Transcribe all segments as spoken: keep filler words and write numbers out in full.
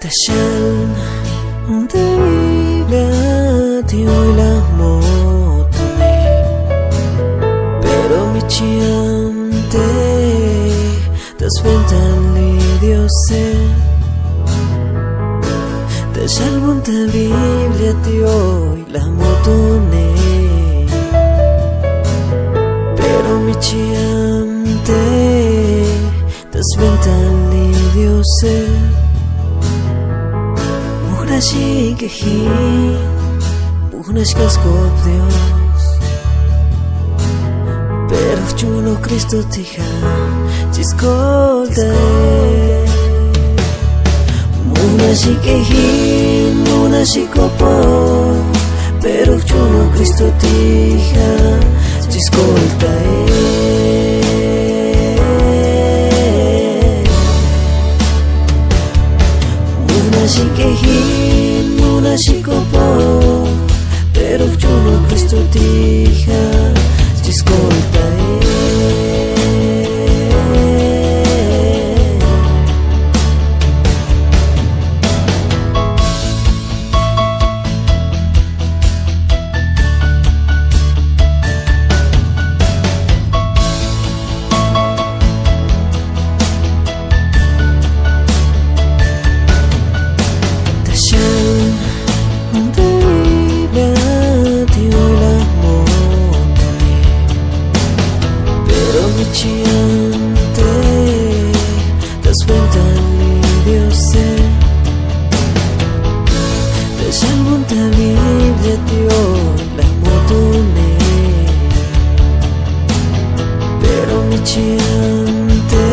Xan un te biblia ti oy la motone, pero mi chiante ta sventan li diose. Ta xan un te biblia ti oy la motone, pero mi chiante ta sventan li diose. Mujnaxi kejin, mujnaxi kaskop dios, pero jchunoj kristo ti ja' chiskoltae. Mujnaxi kejin, mujnaxi kopo, pero jchunoj kristo ti ja' chiskoltae. Mujnaxi kejin, mujnaxi kopo, pero jchunoj kristo ti ja' chiskoltae. Ta xan un te biblia ti oy la motone, pero mi chiante ta sventan li diose. Ta xan un te biblia ti oy la motone, pero mi chiante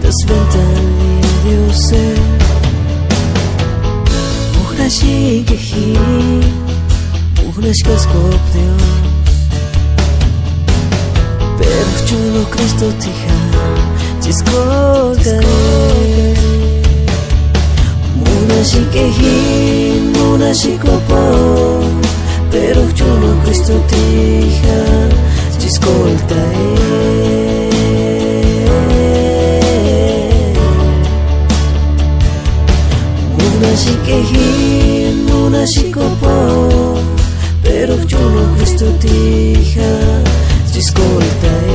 ta sventan li diose. Mujnaxi kejin, mujnaxi kaskop dios, pero jchunoj kristo ti ja' chiskoltae. Mujnaxi kejin, mujnaxi kopo, pero jchunoj kristo ti ja' chiskoltae. Mujnaxi kejin, mujnaxi kopo, pero jchunoj kristo ti ja' chiskoltae.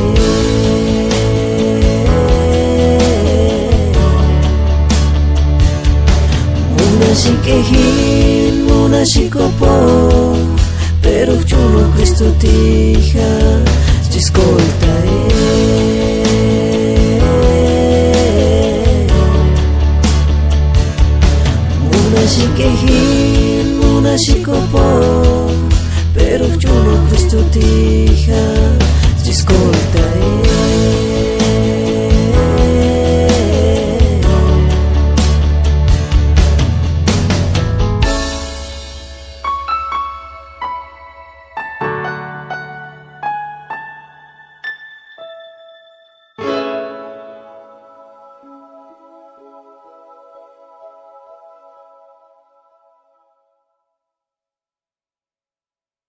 Mujnaxi kejin, mujnaxi kopo, pero jchunoj kristo ti ja' chiskoltae. Mujnaxi kejin, mujnaxi kopo, pero jchunoj kristo ti ja' chiskoltae.